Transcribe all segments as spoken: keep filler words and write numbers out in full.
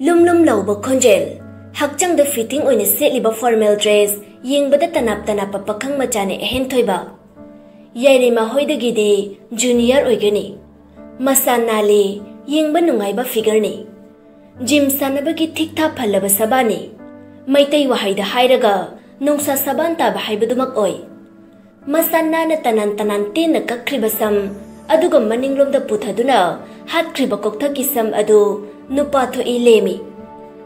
ꯂꯨꯝ ꯂꯨꯝ ꯂꯥꯎꯕ ꯈꯣꯟꯖꯦꯜ, ꯍꯛꯆꯥꯡꯗ fitting ꯑꯣꯏꯅ ꯁꯦꯠꯂꯤꯕ formal dress, ꯌꯦꯡꯕꯗ ꯇꯅꯥꯞ ꯇꯅꯥꯞꯄ ꯄꯥꯈꯪ ꯃꯆꯥꯅꯦ ꯑꯍꯦꯟꯊꯣꯏꯕ꯫ ꯌꯥꯏꯔꯤꯃꯥ ꯍꯣꯏꯗꯒꯤꯗꯤ junior ꯑꯣꯏꯒꯅꯤ꯫ ꯃꯁꯥ ꯅꯥꯜꯂꯤ, ꯌꯦꯡꯕ ꯅꯨꯡꯉꯥꯏꯕ figureꯅꯤ꯫ Gym ꯁꯥꯟꯅꯕꯒꯤ ꯊꯤꯛ ꯊꯥ ꯐꯜꯂꯕ ꯁꯕꯥꯟꯅꯤ꯫ ꯃꯩꯇꯩ ꯋꯥꯍꯩꯗ ꯍꯥꯏꯔꯒ ꯅꯨꯡꯁꯥ ꯁꯕꯥꯟ ꯇꯥꯕ ꯍꯥꯏꯕꯗꯨꯃꯛ ꯑꯣꯏ꯫ ꯃꯁꯥ ꯅꯥꯟꯅ ꯇꯅꯥꯟ ꯇꯅꯥꯟ ꯇꯦꯟꯅ ꯀꯛꯈ꯭ꯔꯤꯕ ꯁꯝ, ꯑꯗꯨꯒ ꯃꯅꯤꯡꯂꯣꯝꯗ ꯄꯨꯊꯗꯨꯅ ꯍꯥꯠꯈ꯭ꯔꯤꯕ ꯀꯣꯛꯊꯛꯀꯤ ꯁꯝ ꯑꯗꯨ ꯅꯨꯄꯥ ꯊꯣꯛꯏ ꯂꯦꯝꯃꯤ꯫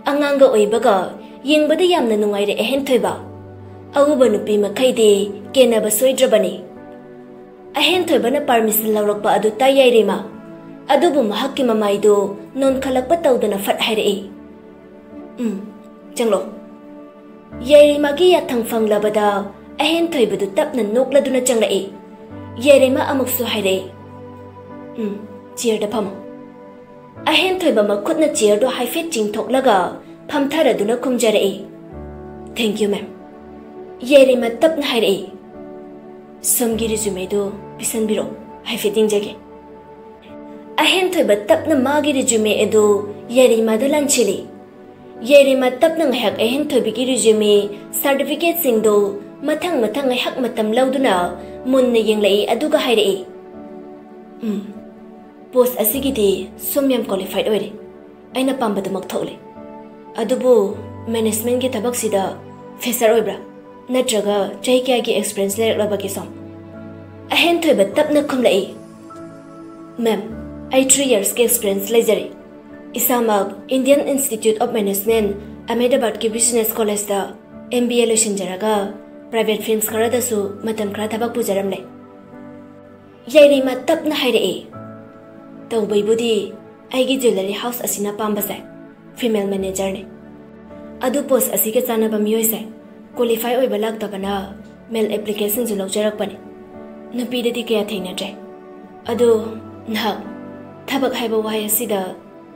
ꯑꯉꯥꯡꯒ ꯑꯣꯏꯕꯒ ꯌꯦꯡꯕꯗ ꯌꯥꯝꯅ ꯅꯨꯡꯉꯥꯏꯔꯦ ꯑꯍꯦꯟꯊꯣꯏꯕ꯫ ꯑꯎꯕ ꯅꯨꯄꯤ ꯃꯈꯩꯗꯤ ꯀꯦꯟꯅꯕ ꯁꯣꯏꯗ꯭ꯔꯕꯅꯤ꯫ ꯑꯍꯦꯟꯊꯣꯏꯕꯅ permission ꯂꯧꯔꯛꯄ ꯑꯗꯨ ꯇꯥꯏ ꯌꯥꯏꯔꯤꯃ꯫ ꯑꯗꯨꯕꯨ ꯃꯍꯥꯛꯀꯤ ꯃꯃꯥꯏꯗꯨ ꯅꯣꯟꯈꯠꯂꯛꯄ ꯇꯧꯗꯅ ꯐꯠ ꯍꯥꯏꯔꯛꯏ, "ꯎꯝ, ꯆꯪꯂꯣ꯫" ꯌꯥꯏꯔꯤꯃꯒꯤ ꯌꯥꯊꯪ ꯐꯪꯂꯕꯗ ꯑꯍꯦꯟꯊꯣꯏꯕꯗꯨ ꯇꯞꯅ ꯅꯣꯛꯂꯗꯨꯅ ꯆꯪꯂꯛꯏ꯫ ꯌꯥꯏꯔꯤꯃ ꯑꯃꯨꯛꯁꯨ ꯍꯥꯏꯔꯛꯏ, "ꯎꯝ, chairꯗ ꯐꯝꯃꯣ꯫" ꯑꯍꯦꯟꯊꯣꯏꯕ ꯃꯈꯨꯠꯅ chairꯗꯨ ꯍꯥꯏꯐꯦꯠ ꯆꯤꯡꯊꯣꯛꯂꯒ ꯐꯝꯊꯔꯗꯨꯅ ꯈꯨꯝꯖꯔꯛꯏ, "Thank you, ma'am꯫" ꯌꯥꯏꯔꯤꯃ ꯇꯞꯅ ꯍꯥꯏꯔꯛꯏ, "ꯁꯣꯝꯒꯤ resumeꯗꯨ ꯄꯤꯁꯟꯕꯤꯔꯛꯑꯣ, ꯍꯥꯏꯐꯦꯠ ꯌꯦꯡꯖꯒꯦ꯫" ꯑꯍꯦꯟꯊꯣꯏꯕ ꯇꯞꯅ ꯃꯥꯒꯤ resume ꯑꯗꯨ ꯌꯥꯏꯔꯤꯃꯗ ꯂꯥꯟꯁꯤꯜꯂꯤ꯫ ꯌꯥꯏꯔꯤꯃ ꯇꯞꯅ ꯉꯥꯏꯍꯥꯛ ꯑꯍꯦꯟꯊꯣꯏꯕꯒꯤ resume, certificateꯁꯤꯡꯗꯨ ꯃꯊꯪ ꯃꯊꯪ ꯉꯥꯏꯍꯥꯛ ꯃꯇꯝ ꯂꯧꯗꯨꯅ ꯃꯨꯟꯅ ꯌꯦꯡꯂꯛꯏ, ꯑꯗꯨꯒ ꯍꯥꯏꯔꯛꯏ, "ꯎꯝ, post ꯑꯁꯤꯒꯤꯗꯤ ꯁꯣꯝ ꯌꯥꯝ qualified ꯑꯣꯏꯔꯦ꯫ ꯑꯩꯅ ꯄꯥꯝꯕꯗꯨꯃꯛ ꯊꯣꯛꯂꯦ꯫ ꯑꯗꯨꯕꯨ managementꯀꯤ ꯊꯕꯛꯁꯤꯗ fresher ꯑꯣꯏꯕ꯭ꯔꯥ? ꯅꯠꯇ꯭ꯔꯒ ꯆꯍꯤ ꯀꯌꯥꯒꯤ experience ꯂꯩꯔꯛꯂꯕꯒꯦ ꯁꯣꯝ?" ꯑꯍꯦꯟꯊꯣꯏꯕ ꯇꯞꯅ ꯈꯨꯝꯂꯛꯏ, "Ma'am, ꯑꯩ three yearsꯀꯤ experience ꯂꯩꯖꯔꯦ꯫ ꯏꯁꯥꯃꯛ Indian Institute of Management, Ahmedabadꯀꯤ business collegeꯇ M B A ꯂꯣꯏꯁꯤꯟꯖꯔꯒ private firms ꯈꯔꯗꯁꯨ ꯃꯇꯝ ꯈꯔ ꯊꯕꯛ ꯄꯨꯖꯔꯝꯂꯦ꯫" ꯌꯥꯏꯔꯤꯃ ꯇꯞꯅ ꯍꯥꯏꯔꯛꯏ, "ꯇꯧꯕꯩꯕꯨꯗꯤ ꯑꯩꯒꯤ jewellery house ꯑꯁꯤꯅ ꯄꯥꯝꯕꯁꯦ female managerꯅꯤ꯫ ꯑꯗꯨ post ꯑꯁꯤꯒ ꯆꯥꯟꯅꯕ ꯃꯤꯑꯣꯏꯁꯦ qualify ꯑꯣꯏꯕ ꯂꯥꯛꯇꯕꯅ male applicationꯁꯨ ꯂꯧꯖꯔꯛꯄꯅꯤ꯫ ꯅꯨꯄꯤꯗꯗꯤ ꯀꯌꯥ ꯊꯦꯡꯅꯗ꯭ꯔꯦ꯫ ꯑꯗꯨ ꯅꯍꯥꯛ ꯊꯕꯛ ꯍꯥꯏꯕ ꯋꯥꯍꯩ ꯑꯁꯤꯗ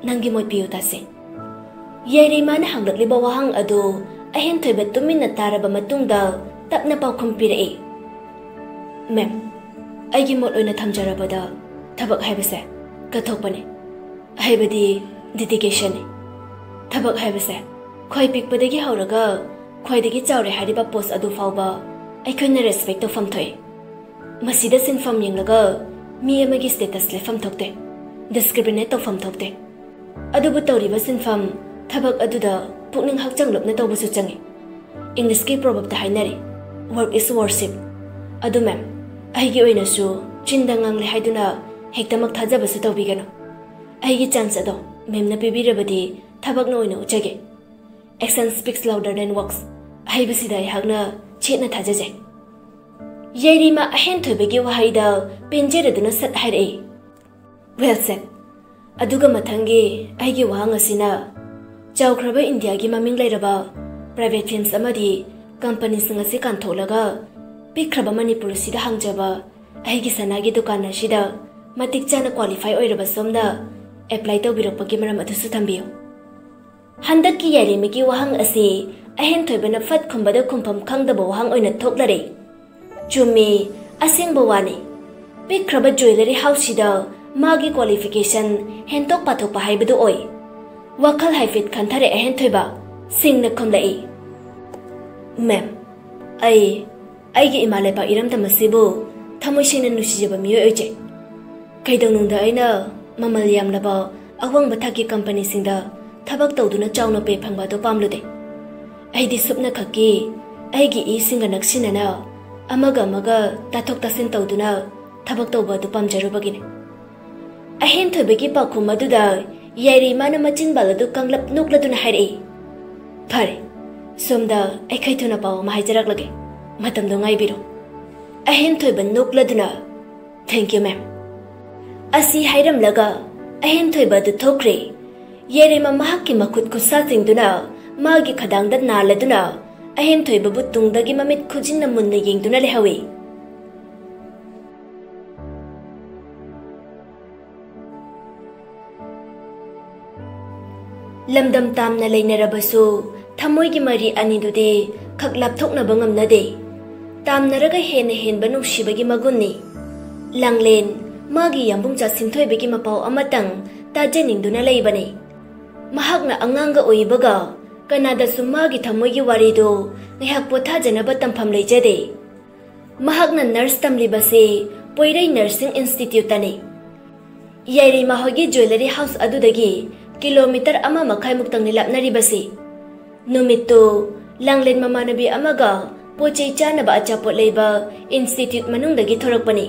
ꯅꯪꯒꯤ ꯃꯣꯠ ꯄꯤꯌꯨ ꯇꯥꯁꯦ꯫" ꯌꯥꯏꯔꯤꯃꯥꯅ ꯍꯪꯂꯛꯂꯤꯕ ꯋꯥꯍꯪ ꯑꯗꯨ ꯑꯍꯦꯟꯊꯣꯏꯕ ꯇꯨꯃꯤꯟꯅ ꯇꯥꯔꯕ ꯃꯇꯨꯡꯗ ꯇꯞꯅ ꯄꯥꯎꯈꯨꯝ ꯄꯤꯔꯛꯏ, "Ma'am, ꯑꯩꯒꯤ ꯃꯣꯠ ꯑꯣꯏꯅ ꯊꯝꯖꯔꯕꯗ ꯊꯕꯛ ꯍꯥꯏꯕꯁꯦ ꯀꯠꯊꯣꯛꯄꯅꯤ, ꯍꯥꯏꯕꯗꯤ dedicationꯅꯤ꯫ ꯊꯕꯛ ꯍꯥꯏꯕꯁꯦ ꯈ꯭ꯋꯥꯏ ꯄꯤꯛꯄꯗꯒꯤ ꯍꯧꯔꯒ ꯈ꯭ꯋꯥꯏꯗꯒꯤ ꯆꯥꯎꯔꯦ ꯍꯥꯏꯔꯤꯕ ꯄꯣꯁ ꯑꯗꯨ ꯐꯥꯎꯕ ꯑꯩꯈꯣꯏꯅ ꯔꯦꯁꯄꯦꯛ ꯇꯧꯐꯝ ꯊꯣꯛꯏ꯫ ꯃꯁꯤꯗ ꯁꯤꯟꯐꯝ ꯌꯦꯡꯂꯒ ꯃꯤ ꯑꯃꯒꯤ ꯁ꯭ꯇꯦꯇꯁ ꯂꯦꯞꯐꯝ ꯊꯣꯛꯇꯦ, ꯗꯤꯁꯀ꯭ꯔꯤꯃꯤꯅꯦꯠ ꯇꯧꯐꯝ ꯊꯣꯛꯇꯦ꯫ ꯑꯗꯨꯕꯨ ꯇꯧꯔꯤꯕ ꯁꯤꯟꯐꯝ, ꯊꯕꯛ ꯑꯗꯨꯗ ꯄꯨꯛꯅꯤꯡ ꯍꯛꯆꯥꯡ ꯂꯨꯞꯅ ꯇꯧꯕꯁꯨ ꯆꯪꯏ꯫ ꯏꯪꯂꯤꯁꯀꯤ ꯄ꯭ꯔꯣꯚꯔꯕꯇ ꯍꯥꯏꯅꯔꯤ, "Work is worship"꯫ ꯑꯗꯨ ꯃꯦꯝ, ꯑꯩꯒꯤ ꯑꯣꯏꯅꯁꯨ ꯆꯤꯟꯗ ꯉꯥꯡꯂꯦ ꯍꯥꯏꯗꯨꯅ ꯍꯦꯛꯇꯃꯛ ꯊꯥꯖꯕꯁꯨ ꯇꯧꯕꯤꯒꯅꯨ꯫ ꯑꯩꯒꯤ ꯆꯥꯟꯁ ꯑꯗꯣ ꯃꯦꯝꯅ ꯄꯤꯕꯤꯔꯕꯗꯤ ꯊꯕꯛꯅ ꯑꯣꯏꯅ ꯎꯠꯆꯒꯦ꯫ "Action speaks louder than words" ꯍꯥꯏꯕꯁꯤꯗ ꯑꯩꯍꯥꯛꯅ ꯆꯦꯠꯅ ꯊꯥꯖꯖꯩ꯫ ꯌꯥꯏꯔꯤꯃ ꯑꯍꯦꯟꯊꯣꯏꯕꯒꯤ ꯋꯥꯍꯩꯗ ꯄꯦꯟꯖꯔꯗꯨꯅ ꯁꯠ ꯍꯥꯏꯔꯛꯏ, "Well said"꯫ ꯑꯗꯨꯒ ꯃꯊꯪꯒꯤ ꯑꯩꯒꯤ ꯋꯥꯍꯪ ꯑꯁꯤꯅ ꯆꯥꯎꯈ꯭ꯔꯕ ꯏꯟꯗꯤꯌꯥꯒꯤ ꯃꯃꯤꯡ ꯂꯩꯔꯕ ꯄ꯭ꯔꯥꯏꯚꯦꯠ ꯐꯤꯔꯝꯁ ꯑꯃꯗꯤ ꯀꯝꯄꯅꯤꯁꯤꯡ ꯑꯁꯤ ꯀꯥꯟꯊꯣꯛꯂꯒ ꯄꯤꯛꯈ꯭ꯔꯕ ꯃꯅꯤꯄꯨꯔ ꯑꯁꯤꯗ ꯍꯥꯡꯖꯕ ꯑꯩꯒꯤ ꯁꯅꯥꯒꯤ ꯗꯨꯀꯥꯟ ꯑꯁꯤꯗ ꯃꯇꯤꯛ ꯆꯥꯅ ꯀ꯭ꯋꯥꯂꯤꯐꯥꯏ ꯑꯣꯏꯔꯕ ꯁꯣꯝꯅ ꯑꯦꯄ꯭ꯂꯥꯏ ꯇꯧꯕꯤꯔꯛꯄꯒꯤ ꯃꯔꯝ ꯑꯗꯨꯁꯨ ꯊꯝꯕꯤꯌꯨ꯫ ꯍꯟꯗꯛꯀꯤ ꯌꯥꯏꯔꯤꯃꯒꯤ ꯋꯥꯍꯪ ꯑꯁꯤ ꯑꯍꯦꯟꯊꯣꯏꯕꯅ ꯐꯠ ꯈꯨꯝꯕꯗ ꯈꯨꯝꯐꯝ ꯈꯪꯗꯕ ꯋꯥꯍꯪ ꯑꯣꯏꯅ ꯊꯣꯛꯂꯔꯦ꯫ ꯆꯨꯝꯃꯤ, ꯑꯁꯦꯡꯕ ꯋꯥꯅꯤ꯫ ꯄꯤꯛꯈ꯭ꯔꯕ ꯖ꯭ꯋꯦꯂꯔꯤ ꯍꯥꯎꯁꯁꯤꯗ ꯃꯥꯒꯤ ꯀ꯭ꯋꯥꯂꯤꯐꯤꯀꯦꯁꯟ ꯍꯦꯟꯇꯣꯛ ꯄꯥꯊꯣꯛꯄ ꯍꯥꯏꯕꯗꯨ ꯑꯣꯏ꯫ ꯋꯥꯈꯜ ꯍꯥꯏꯐꯦꯠ ꯈꯟꯊꯔꯦ ꯑꯍꯦꯟꯊꯣꯏꯕ, ꯁꯤꯡꯅ ꯈꯨꯝꯂꯛꯏ, "ꯃꯦꯝ, ꯑꯩ ꯑꯩꯒꯤ ꯏꯃꯥ ꯂꯩꯄꯥꯛ ꯏꯔꯝꯗꯝ ꯑꯁꯤꯕꯨ ꯊꯃꯣꯏ ꯁꯦꯡꯅ ꯅꯨꯡꯁꯤꯖꯕ ꯃꯤꯑꯣꯏ ꯑꯣꯏꯖꯩ꯫ ꯀꯩꯗꯧꯅꯨꯡꯗ ꯑꯩꯅ ꯃꯃꯜ ꯌꯥꯝꯂꯕ ꯑꯋꯥꯡꯕ ꯊꯥꯛꯀꯤ ꯀꯝꯄꯅꯤꯁꯤꯡꯗ ꯊꯕꯛ ꯇꯧꯗꯨꯅ ꯆꯥꯎꯅ ꯄꯦ ꯐꯪꯕ ꯑꯗꯨ ꯄꯥꯝꯂꯨꯗꯦ꯫ ꯑꯩꯗꯤ ꯁꯨꯞꯅꯈꯛꯀꯤ ꯑꯩꯒꯤ ꯏꯁꯤꯡꯒ ꯅꯛꯁꯤꯟꯅꯅ ꯑꯃꯒ ꯑꯃꯒ ꯇꯥꯊꯣꯛ ꯇꯥꯁꯤꯟ ꯇꯧꯗꯨꯅ ꯊꯕꯛ ꯇꯧꯕ ꯑꯗꯨ ꯄꯥꯝꯖꯔꯨꯕꯒꯤꯅꯤ"꯫ ꯑꯍꯦꯟꯊꯣꯏꯕꯒꯤ ꯄꯥꯎꯈꯨꯝ ꯑꯗꯨꯗ ꯌꯥꯏꯔꯤꯃꯥꯅ ꯃꯆꯤꯟꯕꯥꯜ ꯑꯗꯨ ꯀꯪꯂꯞ ꯅꯣꯛꯂꯗꯨꯅ ꯍꯥꯏꯔꯛꯏ, "ꯐꯔꯦ, ꯁꯣꯝꯗ ꯑꯩꯈꯩ ꯊꯨꯅ ꯄꯥꯎ ꯑꯃ ꯍꯥꯏꯖꯔꯛꯂꯒꯦ, ꯃꯇꯝꯗꯣ ꯉꯥꯏꯕꯤꯔꯣ"꯫ ꯑꯍꯦꯟꯊꯣꯏꯕ ꯅꯣꯛꯂꯗꯨꯅ, "Thank you, ma'am" ꯑꯁꯤ ꯍꯥꯏꯔꯝꯂꯒ ꯑꯍꯦꯟꯊꯣꯏꯕ ꯑꯗꯨ ꯊꯣꯛꯈ꯭ꯔꯦ꯫ ꯌꯥꯏꯔꯤꯃ ꯃꯍꯥꯛꯀꯤ ꯃꯈꯨꯠ ꯈꯨꯠꯁꯥꯁꯤꯡꯗꯨꯅ ꯃꯥꯒꯤ ꯈꯗꯥꯡꯗ ꯅꯥꯜꯂꯗꯨꯅ ꯑꯍꯦꯟꯊꯣꯏꯕꯕꯨ ꯇꯨꯡꯗꯒꯤ ꯃꯃꯤꯠ ꯈꯨꯖꯤꯟꯅ ꯃꯨꯟꯅ ꯌꯦꯡꯗꯨꯅ ꯂꯩꯍꯧꯏ꯫ ꯂꯝꯗꯝ ꯇꯥꯝꯅ ꯂꯩꯅꯔꯕꯁꯨ ꯊꯃꯣꯏꯒꯤ ꯃꯔꯤ ꯑꯅꯤꯗꯨꯗꯤ ꯈꯛ ꯂꯥꯞꯊꯣꯛꯅꯕ ꯉꯝꯅꯗꯦ꯫ ꯇꯥꯝꯅꯔꯒ ꯍꯦꯟꯅ ꯍꯦꯟꯕ ꯅꯨꯡꯁꯤꯕꯒꯤ ꯃꯒꯨꯟꯅꯤ꯫ ꯂꯥꯡꯂꯦꯟ, ꯃꯥꯒꯤ ꯌꯥꯝꯕꯨꯡꯆꯥ ꯁꯤꯡꯊꯣꯏꯕꯒꯤ ꯃꯄꯥꯎ ꯑꯃꯇꯪ ꯇꯥꯖꯅꯤꯡꯗꯨꯅ ꯂꯩꯕꯅꯤ꯫ ꯃꯍꯥꯛꯅ ꯑꯉꯥꯡꯒ ꯑꯣꯏꯕꯒ ꯀꯅꯥꯗꯁꯨ ꯃꯥꯒꯤ ꯊꯃꯣꯏꯒꯤ ꯋꯥꯔꯤꯗꯨ ꯉꯥꯏꯍꯥꯛ ꯄꯣꯊꯥꯖꯅꯕ ꯇꯝꯐꯝ ꯂꯩꯖꯗꯦ꯫ ꯃꯍꯥꯛꯅ ꯅꯔꯁ ꯇꯝꯂꯤꯕꯁꯤ ꯄꯣꯏꯔꯩ ꯅꯔꯁꯤꯡ ꯏꯟꯁꯇꯤꯇ꯭ꯌꯨꯠꯇꯅꯤ꯫ ꯌꯥꯏꯔꯤꯃꯥ ꯍꯣꯏꯒꯤ ꯖ꯭ꯋꯦꯂꯔꯤ ꯍꯥꯎꯁ ꯑꯗꯨꯗꯒꯤ ꯀꯤꯂꯣꯃꯤꯇꯔ ꯑꯃ ꯃꯈꯥꯏꯃꯨꯛꯇꯪꯅꯤ ꯂꯥꯞꯅꯔꯤꯕꯁꯤ꯫ ꯅꯨꯃꯤꯠꯇꯨ ꯂꯥꯡꯂꯦꯟ ꯃꯃꯥꯟꯅꯕꯤ ꯑꯃꯒ ꯄꯣꯠ ꯆꯩ ꯆꯥꯅꯕ ꯑꯆꯥꯄꯣꯠ ꯂꯩꯕ ꯏꯟꯁꯇꯤꯇ꯭ꯌꯨꯠ ꯃꯅꯨꯡꯗꯒꯤ ꯊꯣꯔꯛꯄꯅꯤ꯫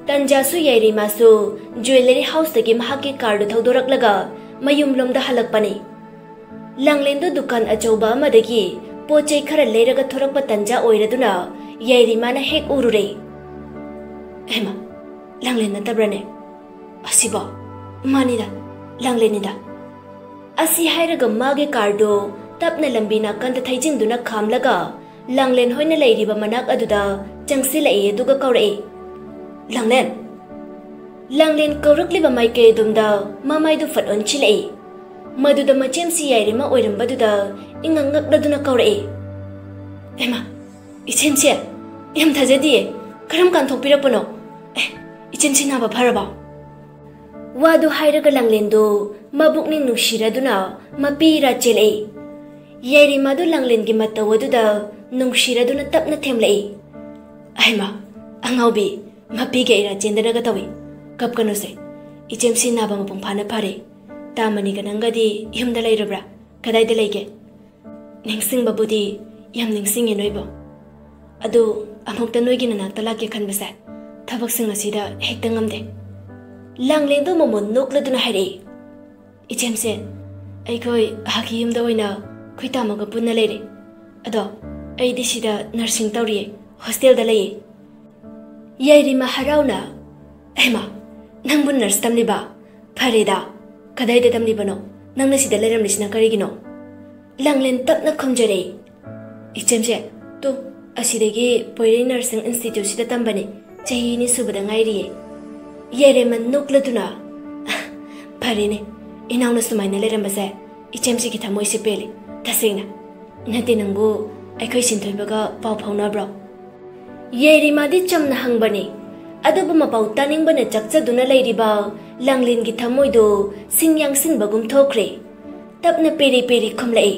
ꯇꯟꯖꯥꯁꯨ ꯌꯥꯏꯔꯤꯃꯥꯁꯨ ꯖ꯭ꯋꯦꯂꯔꯤ ꯍꯥꯎꯁꯇꯒꯤ ꯃꯍꯥꯛꯀꯤ ꯀꯥꯔꯗꯨ ꯊꯧꯗꯣꯔꯛꯂꯒ ꯃꯌꯨꯝꯂꯣꯝꯗ ꯍꯜꯂꯛꯄꯅꯤ꯫ ꯂꯥꯡꯂꯦꯟꯗꯨ ꯗꯨꯀꯥꯟ ꯑꯆꯧꯕ ꯑꯃꯗꯒꯤ ꯄꯣꯠ ꯆꯩ ꯈꯔ ꯂꯩꯔꯒ ꯊꯣꯔꯛꯄ ꯇꯟꯖꯥ ꯑꯣꯏꯔꯗꯨꯅ ꯌꯥꯏꯔꯤꯃꯥꯅ ꯍꯦꯛ ꯎꯔꯨꯔꯦ꯫ "ꯍꯩꯃꯥ, ꯂꯥꯡꯂꯦꯟ ꯅꯠꯇꯕ꯭ꯔꯅꯦ? ꯑꯁꯤꯕꯣ, ꯃꯥꯅꯤꯗ, ꯂꯥꯡꯂꯦꯟꯅꯤꯗ꯫" ꯑꯁꯤ ꯍꯥꯏꯔꯒ ꯃꯥꯒꯤ ꯀꯥꯔꯗꯨ ꯇꯞꯅ ꯂꯝꯕꯤ ꯅꯥꯀꯟꯗ ꯊꯩꯖꯤꯟꯗꯨꯅ ꯈꯥꯝꯂꯒ ꯂꯥꯡꯂꯦꯟ ꯍꯣꯏꯅ ꯂꯩꯔꯤꯕ ꯃꯅꯥꯛ ꯑꯗꯨꯗ ꯆꯪꯁꯤꯜꯂꯛꯏ, ꯑꯗꯨꯒ ꯀꯧꯔꯛꯏ, "ꯂꯥꯡꯂꯦꯟ!" ꯂꯥꯡꯂꯦꯟ ꯀꯧꯔꯛꯂꯤꯕ ꯃꯥꯏꯀꯩ ꯑꯗꯨꯝꯗ ꯃꯃꯥꯏꯗꯨ ꯐꯠ ꯑꯣꯟꯁꯤꯜꯂꯛꯏ꯫ ꯃꯗꯨꯗ ꯃꯆꯦꯝꯁꯤ ꯌꯥꯏꯔꯤꯃ ꯑꯣꯏꯔꯝꯕꯗꯨꯗ ꯏꯉꯛ ꯉꯛꯂꯗꯨꯅ ꯀꯧꯔꯛꯏ, "ꯍꯩꯃꯥ, ꯏꯆꯦꯝꯁꯦ, ꯌꯥꯝ ꯊꯥꯖꯗꯤꯌꯦ꯫ ꯀꯔꯝ ꯀꯥꯟ ꯊꯣꯛꯄꯤꯔꯛꯄꯅꯣ? ꯑꯦ, ꯏꯆꯦꯝꯁꯤ ꯅꯥꯕ ꯐꯔꯕꯣ?" ꯋꯥꯗꯨ ꯍꯥꯏꯔꯒ ꯂꯥꯡꯂꯦꯟꯗꯨ ꯃꯕꯨꯛꯅꯤꯡ ꯅꯨꯡꯁꯤꯔꯗꯨꯅ ꯃꯄꯤ ꯏꯔꯥ ꯆꯦꯜꯂꯛꯏ꯫ ꯌꯥꯏꯔꯤꯃꯥꯗꯨ ꯂꯥꯡꯂꯦꯟꯒꯤ ꯃꯇꯧ ꯑꯗꯨꯗ ꯅꯨꯡꯁꯤꯔꯗꯨꯅ ꯇꯞꯅ ꯊꯦꯝꯂꯛꯏ꯫ "ꯑꯍꯩꯃꯥ, ꯑꯉꯥꯎꯕꯤ, ꯃꯄꯤꯒ ꯏꯔꯥ ꯆꯦꯟꯗꯅꯒ ꯇꯧꯏ꯫ ꯀꯞꯀꯅꯨꯁꯦ꯫ ꯏꯆꯦꯝꯁꯤ ꯅꯥꯕ ꯃꯄꯨꯡ ꯐꯥꯅ ꯐꯔꯦ꯫ ꯇꯥꯃꯅꯤꯒ ꯅꯪꯒꯗꯤ ꯌꯨꯝꯗ ꯂꯩꯔꯕ꯭ꯔꯥ? ꯀꯗꯥꯏꯗ ꯂꯩꯒꯦ?" "ꯅꯤꯡꯁꯤꯡꯕꯕꯨꯗꯤ ꯌꯥꯝ ꯅꯤꯡꯁꯤꯡꯉꯦ ꯅꯣꯏꯕꯨ꯫ ꯑꯗꯨ ꯑꯃꯨꯛꯇ ꯅꯣꯏꯒꯤ ꯅꯅꯥꯛꯇ ꯂꯥꯛꯀꯦ ꯈꯟꯕꯁꯦ ꯊꯕꯛꯁꯤꯡ ꯑꯁꯤꯗ ꯍꯦꯛꯇ ꯉꯝꯗꯦ꯫" ꯂꯥꯡꯂꯦꯟꯗꯨ ꯃꯃꯣꯟ ꯅꯣꯛꯂꯗꯨꯅ ꯍꯥꯏꯔꯛꯏ, "ꯏꯆꯦꯝꯁꯦ, ꯑꯩꯈꯣꯏ ꯑꯍꯥꯛꯀꯤ ꯌꯨꯝꯗ ꯑꯣꯏꯅ ꯑꯩꯈꯣꯏ ꯇꯥꯃꯣꯒ ꯄꯨꯟꯅ ꯂꯩꯔꯦ꯫ ꯑꯗꯣ ꯑꯩꯗꯤ ꯁꯤꯗ ꯅꯔꯁꯤꯡ ꯇꯧꯔꯤꯌꯦ, ꯍꯣꯁꯇꯦꯜꯗ ꯂꯩꯌꯦ꯫" ꯌꯥꯏꯔꯤꯃ ꯍꯔꯥꯎꯅ, "ꯍꯩꯃꯥ, ꯅꯪꯕꯨ ꯅꯔꯁ ꯇꯝꯂꯤꯕ? ꯐꯔꯦꯗ꯫ ꯀꯗꯥꯏꯗ ꯇꯝꯂꯤꯕꯅꯣ? ꯅꯪꯅ ꯁꯤꯗ ꯂꯩꯔꯝꯂꯤꯁꯤꯅ ꯀꯔꯤꯒꯤꯅꯣ?" ꯂꯥꯡꯂꯦꯟ ꯇꯞꯅ ꯈꯨꯝꯖꯔꯦ, "ꯏꯆꯦꯝꯁꯦ, ꯇꯨ, ꯑꯁꯤꯗꯒꯤ ꯄꯣꯏꯔꯩ ꯅꯔꯁꯤꯡ ꯏꯟꯁꯇꯤꯇ꯭ꯌꯨꯠꯁꯤꯗ ꯇꯝꯕꯅꯦ꯫ ꯆꯍꯤ ꯑꯅꯤ ꯁꯨꯕꯗ ꯉꯥꯏꯔꯤꯌꯦ꯫" ꯌꯥꯏꯔꯤꯃ ꯅꯣꯛꯂꯗꯨꯅ, "ꯐꯔꯦꯅꯦ, ꯏꯅꯥꯎꯅ ꯁꯨꯃꯥꯏꯅ ꯂꯩꯔꯝꯕꯁꯦ ꯏꯆꯦꯝꯁꯤꯒꯤ ꯊꯃꯣꯏꯁꯦ ꯄꯦꯜꯂꯦ, ꯇꯁꯦꯡꯅ꯫ ꯅꯠꯇꯦ, ꯅꯪꯕꯨ ꯑꯩꯈꯣꯏ ꯁꯤꯟꯊꯣꯏꯕꯒ ꯄꯥꯎ ꯐꯥꯎꯅꯕ꯭ꯔꯣ?" ꯌꯥꯏꯔꯤꯃꯥꯗꯤ ꯆꯝꯅ ꯍꯪꯕꯅꯤ, ꯑꯗꯨꯕꯨ ꯃꯄꯥꯎ ꯇꯥꯅꯤꯡꯕꯅ ꯆꯥꯛꯆꯗꯨꯅ ꯂꯩꯔꯤꯕ ꯂꯥꯡꯂꯦꯟꯒꯤ ꯊꯃꯣꯏꯗꯨ ꯁꯤꯡ ꯌꯥꯡꯁꯤꯟꯕꯒꯨꯝ ꯊꯣꯛꯈ꯭ꯔꯦ꯫ ꯇꯞꯅ ꯄꯦꯔꯤ ꯄꯦꯔꯤ ꯈꯨꯝꯂꯛꯏ꯫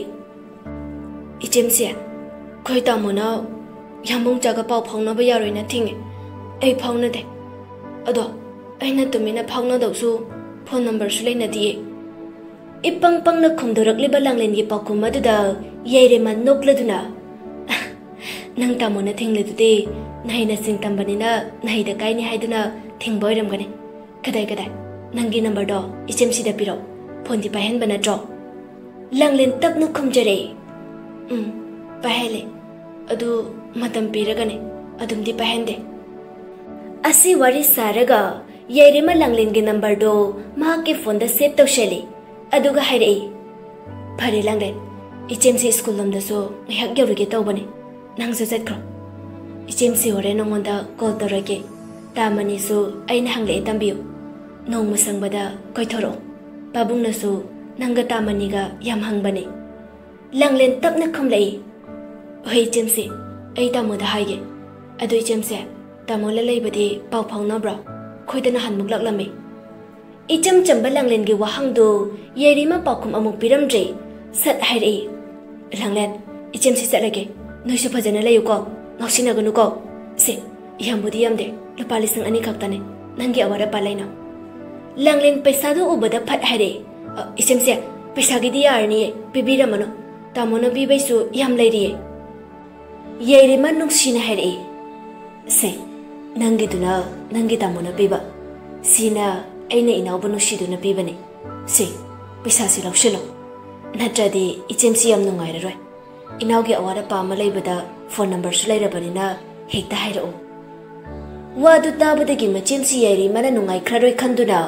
"ꯏꯆꯦꯝꯁꯦ, ꯑꯩꯈꯣꯏ ꯇꯥꯃꯣꯅ ꯌꯥꯝꯕꯨꯡ ꯆꯥꯒ ꯄꯥꯎ ꯐꯥꯎꯅꯕ ꯌꯥꯔꯣꯏꯅ ꯊꯤꯡꯉꯦ꯫ ꯑꯩ ꯐꯥꯎꯅꯗꯦ꯫ ꯑꯗꯣ ꯑꯩꯅ ꯇꯨꯃꯤꯟꯅ ꯐꯥꯎꯅꯗꯧꯁꯨ ꯐꯣꯟ ꯅꯝꯕꯔꯁꯨ ꯂꯩꯅꯗꯤꯌꯦ꯫" ꯏꯄꯪ ꯄꯪꯅ ꯈꯨꯝꯗꯣꯔꯛꯂꯤꯕ ꯂꯥꯡꯂꯦꯟꯒꯤ ꯄꯥꯎꯈꯨꯝ ꯑꯗꯨꯗ ꯌꯥꯏꯔꯦꯝꯃ ꯅꯣꯛꯂꯗꯨꯅ, "ꯅꯪ ꯇꯥꯃꯣꯅ ꯊꯤꯡꯂꯤꯗꯨꯗꯤ ꯅꯍꯩꯅ ꯆꯤꯡ ꯇꯝꯕꯅꯤꯅ ꯅꯍꯩꯗ ꯀꯥꯏꯅꯤ ꯍꯥꯏꯗꯨꯅ ꯊꯤꯡꯕ ꯑꯣꯏꯔꯝꯒꯅꯤ꯫ ꯀꯗꯥꯏ ꯀꯗꯥꯏ? ꯅꯪꯒꯤ ꯅꯝꯕꯔꯗꯣ ꯏꯆꯦꯝꯁꯤꯗ ꯄꯤꯔꯛꯑꯣ꯫ ꯐꯣꯟꯗꯤ ꯄꯥꯏꯍꯟꯕ ꯅꯠꯇ꯭ꯔꯣ?" ꯂꯥꯡꯂꯦꯟ ꯇꯞꯅ ꯈꯨꯝꯖꯔꯛꯏ꯫ "ꯎꯝ, ꯄꯥꯏꯍꯜꯂꯦ꯫ ꯑꯗꯨ ꯃꯇꯝ ꯄꯤꯔꯒꯅꯦ, ꯑꯗꯨꯝꯗꯤ ꯄꯥꯏꯍꯟꯗꯦ꯫" ꯑꯁꯤ ꯋꯥꯔꯤ ꯁꯥꯔꯒ ꯌꯥꯏꯔꯦꯝꯃ ꯂꯥꯡꯂꯦꯟꯒꯤ ꯅꯝꯕꯔꯗꯣ ꯃꯍꯥꯛꯀꯤ ꯐꯣꯟꯗ ꯁꯦꯚ ꯇꯧꯁꯜꯂꯤ꯫ ꯑꯗꯨꯒ ꯍꯥꯏꯔꯛꯏ, "ꯐꯔꯦ ꯂꯥꯡꯂꯦꯟ, ꯏꯆꯦꯝꯁꯤ ꯁ꯭ꯀꯨꯜ ꯂꯣꯝꯗꯁꯨ ꯉꯥꯏꯍꯥꯛ ꯌꯧꯔꯨꯒꯦ ꯇꯧꯕꯅꯦ꯫ ꯅꯪꯁꯨ ꯆꯠꯈ꯭ꯔꯣ꯫ ꯏꯆꯦꯝꯁꯤ ꯍꯣꯔꯦꯟ ꯅꯉꯣꯟꯗ ꯀꯣꯜ ꯇꯧꯔꯛꯀꯦ꯫ ꯇꯥꯃꯅꯤꯁꯨ ꯑꯩꯅ ꯍꯪꯂꯛꯑꯦ ꯇꯝꯕꯤꯌꯨ꯫ ꯅꯣꯡꯃ ꯁꯪꯕꯗ ꯀꯣꯏꯊꯣꯔꯛꯑꯣ꯫ ꯄꯥꯕꯨꯡꯅꯁꯨ ꯅꯪꯒ ꯇꯥꯃꯅꯤꯒ ꯌꯥꯝ ꯍꯪꯕꯅꯦ꯫" ꯂꯥꯡꯂꯦꯟ ꯇꯞꯅ ꯈꯨꯝꯂꯛꯏ, "ꯍꯣꯏ ꯏꯆꯦꯝꯁꯤ, ꯑꯩ ꯇꯥꯃꯣꯗ ꯍꯥꯏꯒꯦ꯫ ꯑꯗꯨ ꯏꯆꯦꯝꯁꯦ, ꯇꯥꯃꯣ ꯂꯩꯕꯗꯤ ꯄꯥꯎ ꯐꯥꯎꯅꯕ꯭ꯔꯣ? ꯑꯩꯈꯣꯏꯗ ꯅꯍꯥꯟꯃꯨꯛ ꯂꯥꯛꯂꯝꯃꯤ꯫" ꯏꯆꯝ ꯆꯝꯕ ꯂꯥꯡꯂꯦꯟꯒꯤ ꯋꯥꯍꯪꯗꯨ ꯌꯥꯏꯔꯦꯝꯃ ꯄꯥꯎꯈꯨꯝ ꯑꯃꯨꯛ ꯄꯤꯔꯝꯗ꯭ꯔꯦ꯫ ꯁꯠ ꯍꯥꯏꯔꯛꯏ, "ꯂꯥꯡꯂꯦꯟ, ꯏꯆꯦꯝꯁꯤ ꯆꯠꯂꯒꯦ꯫ ꯅꯣꯏꯁꯨ ꯐꯖꯅ ꯂꯩꯌꯨꯀꯣ, ꯉꯥꯎꯁꯤꯟꯅꯒꯅꯨꯀꯣ꯫ ꯁꯦ, ꯌꯥꯝꯕꯨꯗꯤ ꯌꯥꯝꯗꯦ, ꯂꯨꯄꯥ ꯂꯤꯁꯤꯡ ꯑꯅꯤ ꯈꯛꯇꯅꯦ꯫ ꯅꯪꯒꯤ ꯑꯋꯥꯠ ꯑꯄꯥ ꯂꯩꯅꯧ꯫" ꯂꯥꯡꯂꯦꯟ ꯄꯩꯁꯥꯗꯨ ꯎꯕꯗ ꯐꯠ ꯍꯥꯏꯔꯛꯏ, "ꯑ, ꯏꯆꯦꯝꯁꯦ, ꯄꯩꯁꯥꯒꯤꯗꯤ ꯌꯥꯔꯅꯤꯌꯦ, ꯄꯤꯕꯤꯔꯝꯃꯅꯨ꯫ ꯇꯥꯃꯣꯅ ꯄꯤꯕꯩꯁꯨ ꯌꯥꯝ ꯂꯩꯔꯤꯌꯦ꯫" ꯌꯥꯏꯔꯦꯝꯃ ꯅꯨꯡꯁꯤꯅ ꯍꯥꯏꯔꯛꯏ, "ꯁꯦ, ꯅꯪꯒꯤꯗꯨꯅ ꯅꯪꯒꯤ ꯇꯥꯃꯣꯅ ꯄꯤꯕ, ꯁꯤꯅ ꯑꯩꯅ ꯏꯅꯥꯎꯕꯨ ꯅꯨꯡꯁꯤꯗꯨꯅ ꯄꯤꯕꯅꯤ꯫ ꯁꯦ, ꯄꯩꯁꯥꯁꯤ ꯂꯧꯁꯤꯜꯂꯣ, ꯅꯠꯇ꯭ꯔꯗꯤ ꯏꯆꯦꯝꯁꯤ ꯌꯥꯝ ꯅꯨꯡꯉꯥꯏꯔꯔꯣꯏ꯫ ꯏꯅꯥꯎꯒꯤ ꯑꯋꯥꯠ ꯑꯄꯥ ꯑꯃ ꯂꯩꯕꯗ ꯐꯣꯟ ꯅꯝꯕꯔꯁꯨ ꯂꯩꯔꯕꯅꯤꯅ ꯍꯦꯛꯇ ꯍꯥꯏꯔꯛꯎ꯫" ꯋꯥꯗꯨ ꯇꯥꯕꯗꯒꯤ ꯃꯆꯦꯝꯁꯤ ꯌꯥꯏꯔꯦꯝꯃꯅ ꯅꯨꯡꯉꯥꯏꯈ꯭ꯔꯔꯣꯏ ꯈꯟꯗꯨꯅ